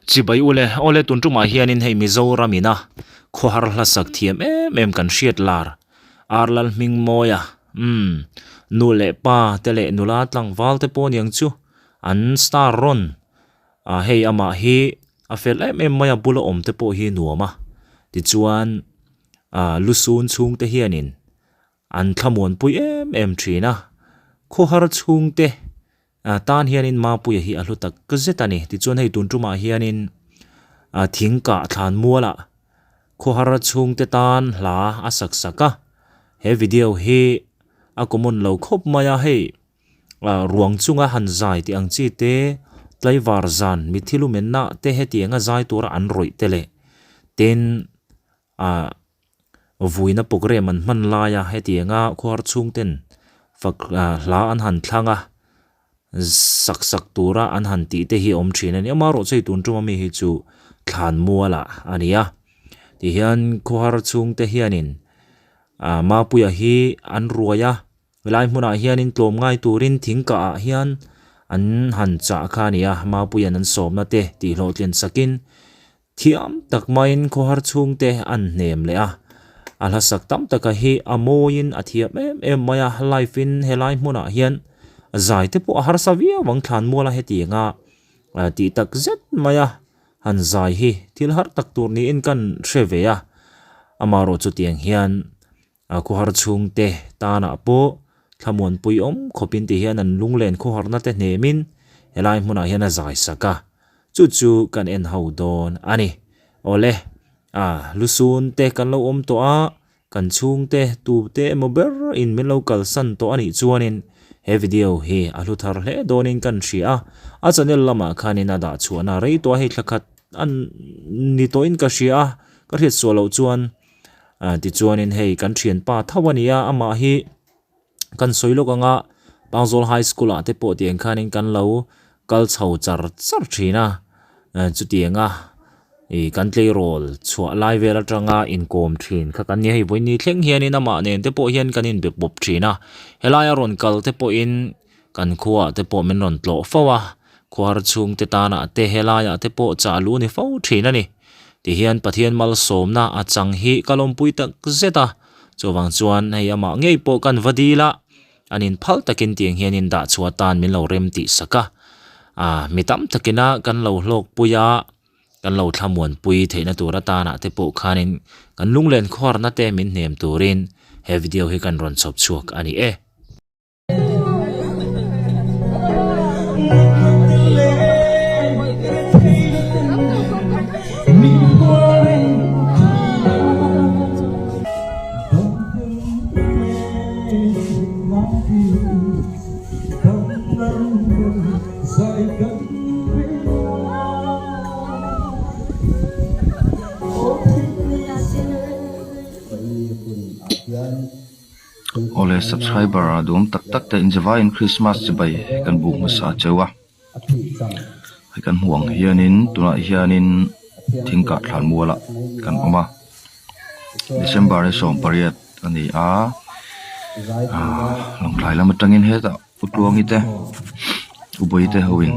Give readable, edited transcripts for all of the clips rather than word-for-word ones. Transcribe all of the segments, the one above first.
Chibai ule, awle tun tumah hianin hei Mizoram ina khawhar hlasak thiam em em kan hriat lar Ar Lalhmingmawia, umm, nu leh pa te leh nula tlangval te pawh aniang chu an star rawn a, hei amah hi a fel em em mai a bula awm te pawh hi nuam a, tichuan ah lusun chhungte hianin an thlamuanpui em em thin a, khawhar chhungte Tan hianin Mapuia hi a hlu tak zet a ni. Tichuan hei tun tumah hianin thing kah thlan mualah khawhar chhungte tan hla a sak sak a. He video hi a common lo khawp mai a, hei ruang chunga han zai tih ang chi te, tlaivar zan mitthi lumenna te hetianga zai tura an rawih te leh tin ah Vuina programme an hman laia hetianga khuar chhungten fak hla an han thlang a, sak sak tura an han tih te hi a awm thin a ni. Amaherawhchu hei tun tuma mi hi chu thlan mualah a ni a, tihian khuar chhungte hianin ah Mapuia hi an ruai a, helai hmunah hianin tlawm ngai turin thing kah ah hian an han chah kha a ni a, Mapuia'n an sawmna te tih hlawhtlin sakin Thiam tak maiin khawhar chhungte an hnem leh a, a hlasak tam taka hi a mawiin a thiam em em mai a, live in helai hmunah hian zai te pawh a harsa viau ang thlan muala hetianga tih tak zet mai a han zai hi thil har tak tur niin kan hre ve a, amaherawh chutiang hian A khawhar chhungte tanah pawh thlamuanpui awm khawpin ti hian an lunglen khawharna te hnemin helai hmunah hian a zai sak a, chu chu kan en ho dawn a ni. Awle, a lusun te kan lo awm tawh a, kan chhungte tute emaw ber in min lo kalsan tawh a nih chuanin he video hi a hlu thar hle dawnin kan hria a, a channel lamah khanin a dah chhuahna rei tawh a hei thla khat a ni tawhin ka hria a, ka hriat suah loh chuan Ah tichuanin hei kan thianpa tho a ni a, amah hi kan sawi lawk anga Pangzawl High School ah te pawh tiang khanin kan lo kal chho char char thin a, chutianga ih kan tleirawl chhuah lai vel atanga inkawm thin kha kan ni a, hei vawiin thleng hianin amah nen te pawh hian kan inbe pawp thin a, helai a rawn kal te pawhin kan khuaah te pawh min rawn tlawh fo a, khuar chhungte tanah te helaiah te pawh chah luh a ni fo thin a ni. Tihian Pathian malsawmna a chang hi ka lawmpui tak zet a, chuvang chuan hei amah ngei pawh kan va dil a, an inphal takin tiang hian in dah chhuah atan min lo rem tih sak a, ah mi tam takina kan lo hlawkpui a, kan lo thlamuanpui theihna tur atanah te pawh khanin kan lunglen khuarna te min hnem turin he video hi kan rawn chhawp chhuak a ni e. Awle subscriber a duhawm tak tak te inzavaiin Christmas chibai kan buk hmasa cheu a hei kan hmuh ang hianin tunah hianin thing kah thlan mualah kan awm a December hi 18 a ni a ahh lawngtlai lam atangin hetah u Tluangi te u Bawihi te hoin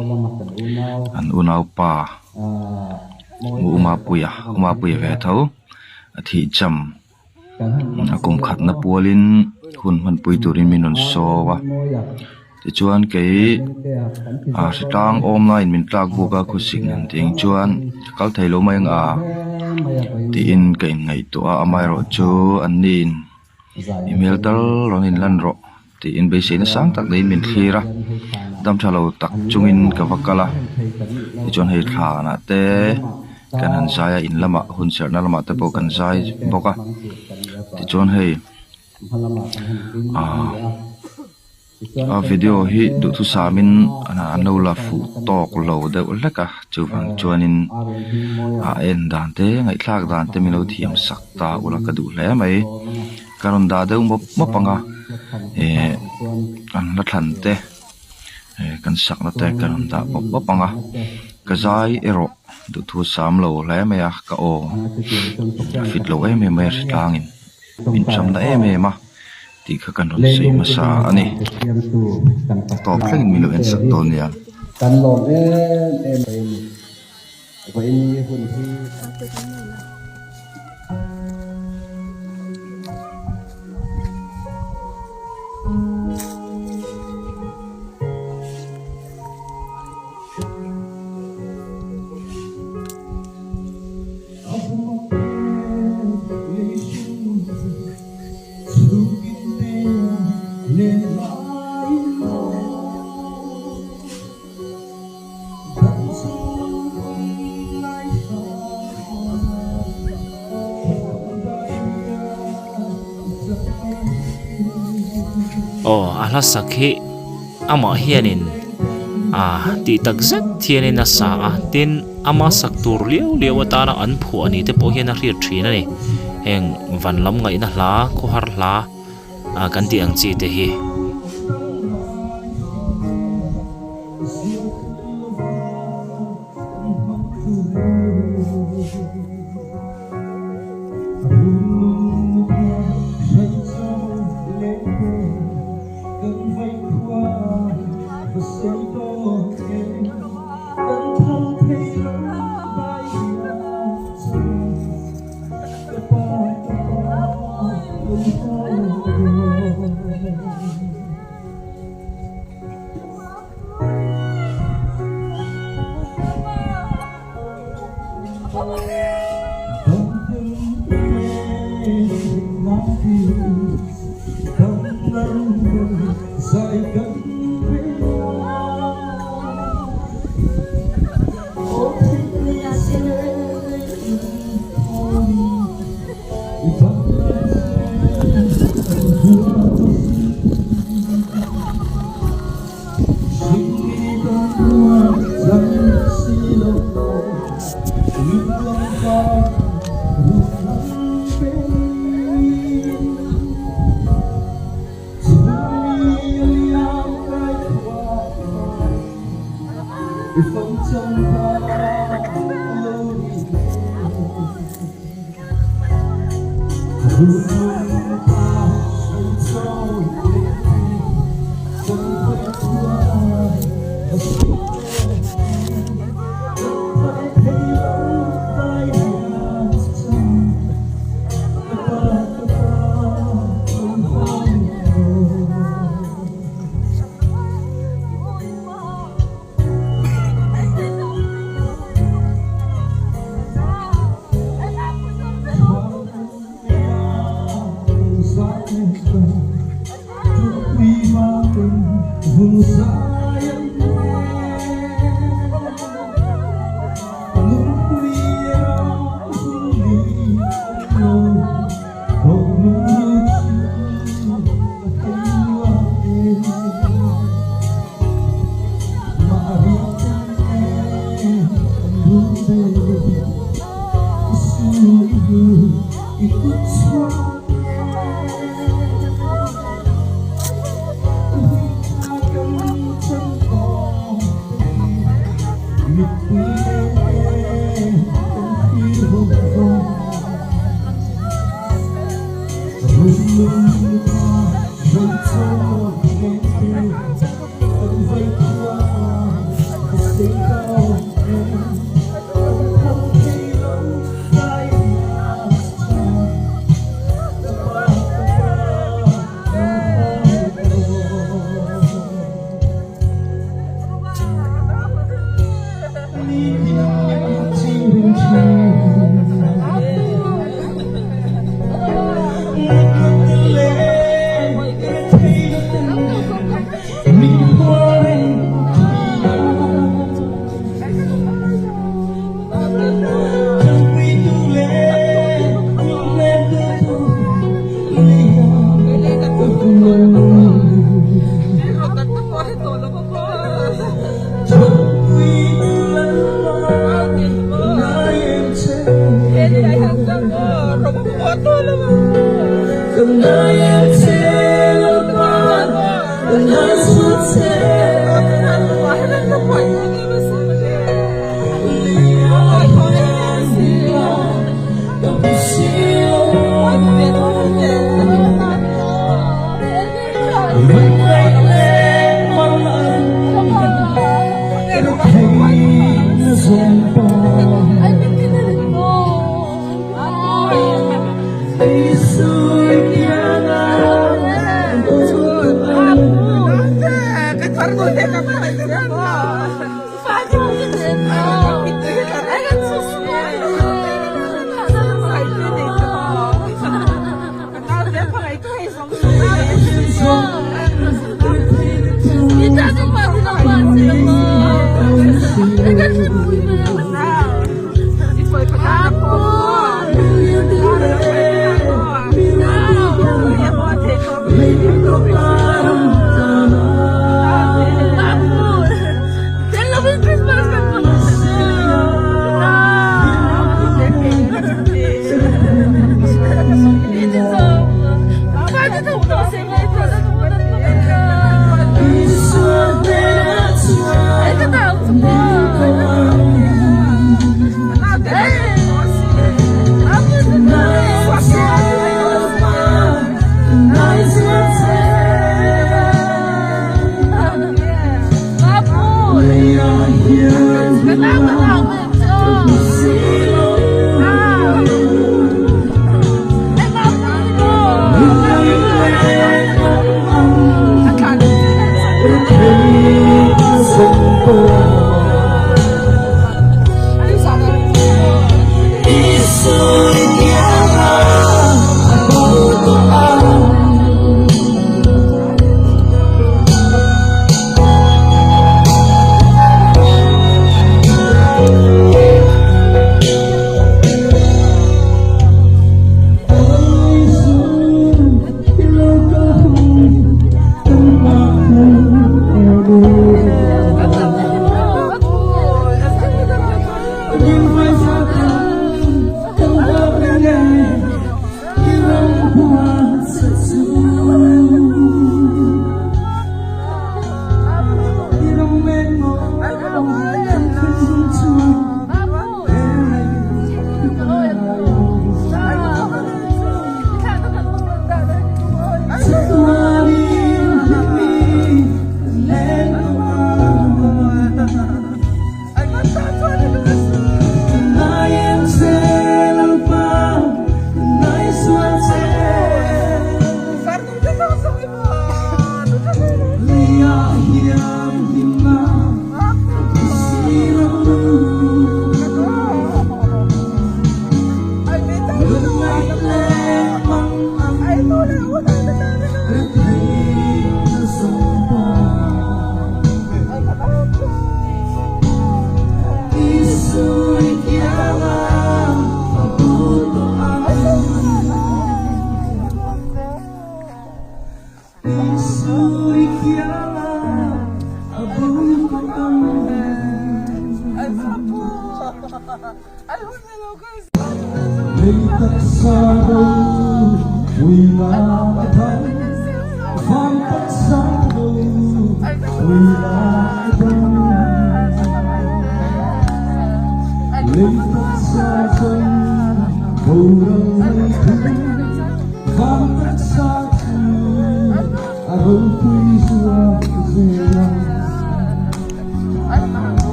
an unaupa u Umapuia Umapuia ve tho a thih cham. A kum khatna pualin hun hmanpui turin min rawn saw a tichuan kei ah hritlang awm laiin min tlak buk a khawsik han tih ang chuan ka kal thei lo mai ang a tiin ka inngaihtuah a amaherawhchu an niin i hmel tal rawn inlan rawh tiin beiseina sang tak neiin min thlir a dam tha lo tak chungin ka va kal a tichuan hei thlanah te kan han zai a in lamah hun serhna lamah te pawh kan zai bawk a tichuan hei ahh a video hi duhthusam in an lo la fuh tawk lo deuh hlek a chuvang chuanin a en dan te ngaihthlak dan te min lo thiam sak ta ula ka duh hle mai. Ka rawn dah deuh mawp mawp ang a eh an hla thlan te eh kan sakna te ka rawn dah mawp mawp ang a ka zai erawh duhthu sam lo hle mai a ka aw a fit lo em em mai a hritlangin min thamna em em a tih kha kan rawn sawi hmasa a ni tawp thlengin min lo en sak dawn nia. Aw a hla sak hi amah hianin ah tih tak zet hianin a sa a tin ama sak tur liau liau atana an phuah ni te pawh hian a hriat thin a ni heng van lam ngaihna hla khawhar hla ah kan tih ang chi te hi.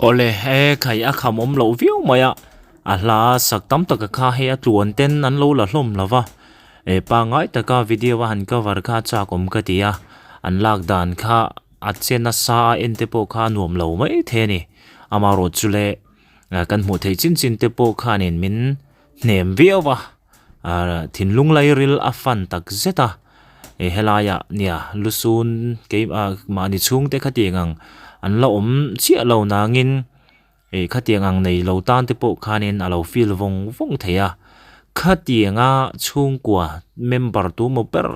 Awle he khai a kham awm loh viau mai a a hla sak tam taka kha hei a tluan ten an lo la hlawm lo va eh pangngai taka video a han cover kha a chak awm ka ti a an lak dan kha a che nasa a en te pawh kha a nuam lo mai thei a ni amaherawhchu chu le kan hmuh theih chin chin te pawh khanin min hnem viau a ah thinlung lairil a fan tak zet a eh helaiah nia lusun kei ah mahni chhungte khatiang ang an la awm chiah lo nangin eh khatiang ang nei lo tan te pawh khanin a lo feel vawng vawng thei a khatianga chhungkua member tu maw ber.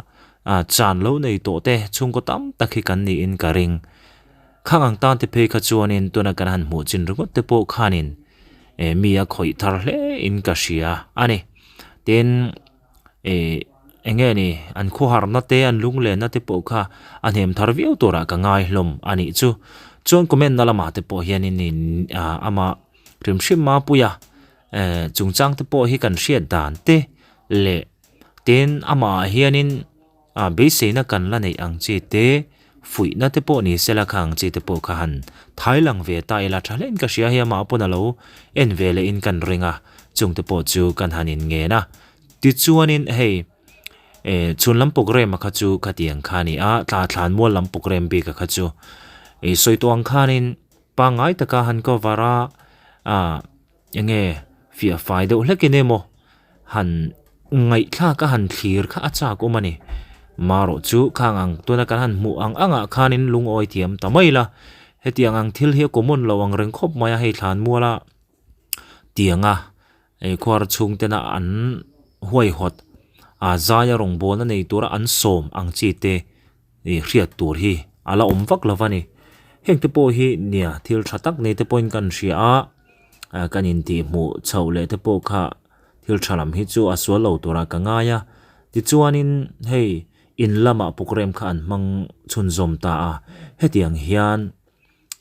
Chan lo nei tawh te chhungkaw tam tak hi kan niin ka ring. Khang ang tan te phei kha chuanin tuna kan han hmuh chin ringawt te pawh khanin mi a khawih thar hle in ka hria a ni. Tin, ih eng nge ni an khawharna te an lunglenna te pawh kha a hnem thar viau turah ka ngai hlawm a nih chu. Chuan comment na lamah te pawh hianin amah hrim hrim Mapuia chungchang te pawh hi kan hriat dan te leh Tin, amah ah hianin ah beiseina kan la neih ang chi te, fuihna te pawh ni sela kha ang chi te pawh kha han thai lang ve ta ila tha hlein ka hria hei amah pawn a lo en ve leh in kan ring a, chung te pawh chu kan han in ngen a. Tichuanin hei eh chhun lam programme a kha chu khatiang kha a ni a, thla thlan mual lam programme bik a kha chu ih sawi tawh ang khanin pangngai taka han cover a ah Enge fiah fai deuh hlek in emaw han ngaihthlak a han thlir kha a chak awm a ni. Marawh chu khang ang tuna kan han hmuh ang angah khanin lungawi thiam ta mai la. Hetiang ang thil hi a common lo ang reng khawp mai a hei thlan muala tianga ei khuar chhung tena an huaihawt a zaia rawngbawlna nei tura an sawm ang chi te ih hriat tur hi a la awm vak lo va ni. Heng te pawh hi nia thil tha tak nei te pawhin kan hria a, ah kan intih hmuh chhoh leh te pawh kha thil tha lam hi chu a sual lo turah ka ngai a. Tichuanin hei in lamah programme kha an hmang chhunzawm ta a, hetiang hian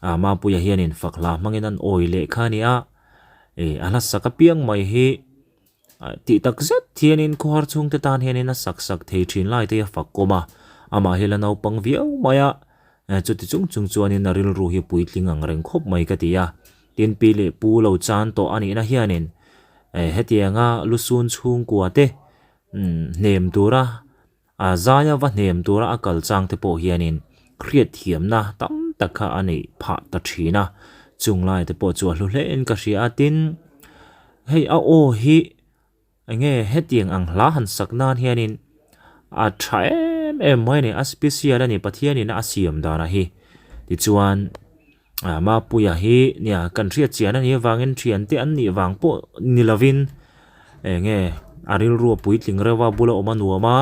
ah Mapuia hianin fak hla hmangin an awi leh kha a ni a, ih a hlasak apiang mai hi. Tih tak zet hianin khawhar chhungte tan hianin a sak sak thei thin lai te hi a fak kawm a, amah hi la naupang viau mai a, chuti chung chung chuanin a rilru hi puitling ang reng khawp mai ka ti a, tin pi leh pu lo chan tawh a nihna hianin hetianga lusun chhungkua te hnem tura A zaia va hnem tura a kal chang te pawh hianin hriatthiamna tam tak kha a neih phah ta thin a, chung lai te pawh chu a hlu hlein ka hria a, tin hei a aw hi eng nge hetiang ang hla han sak nan hianin a tha em em mai a ni, a special a ni Pathianin a siam danah hi tichuan Mapuia hi nia kan hriat chian a nih avangin thiante an nih vang pawh ni lovin eng nge a rilru a puitling reuh a bula awm a nuam a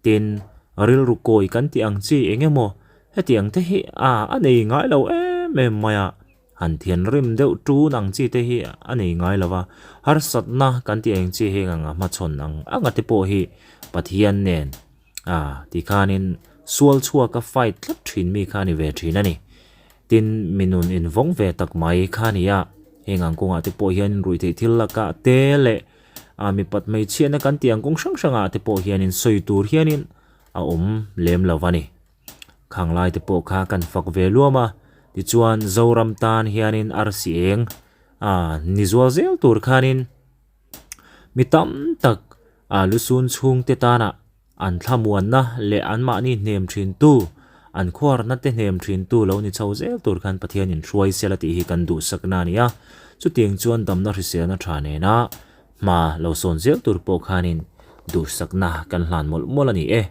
tin rilru kawi kan tih ang chi eng emaw hetiang te hi a a nei ngai lo em em mai a han thianrim deuh tun ang chi te hi a nei ngai lo va harsatna kan tih ang chi heng ang a hmachhawn ang anga te pawh hi Pathian nen A, ti khanin sual chhuak a fight tlat thin mi kha a ni ve thin a ni. Tin, mi nun invawng ve tak mai kha a ni a, heng ang kawngah te pawh hian ruihtheih thil lakah te leh a mipat hmeichhiatna kan tih ang kawng hrang hrangah te pawh hianin sawi tur hianin a awm lem lo a ni. Khang lai te pawh kha kan fak ve luam a, tichuan Zoram tan hianin arsi eng a ni zual zel tur khanin Mi tam tak a lusun chhungte tana an thlamuanna leh anmahni hnem thintu, an khuarna te hnem thintu lo ni chho zel tur khan Pathianin hruai sela tih hi kan duhsakna a ni a. Chutiang chuan damna hriselna tha nena hma lo sawn zel tur pawh khanin duhsakna kan hlan mawlh mawlh a ni e.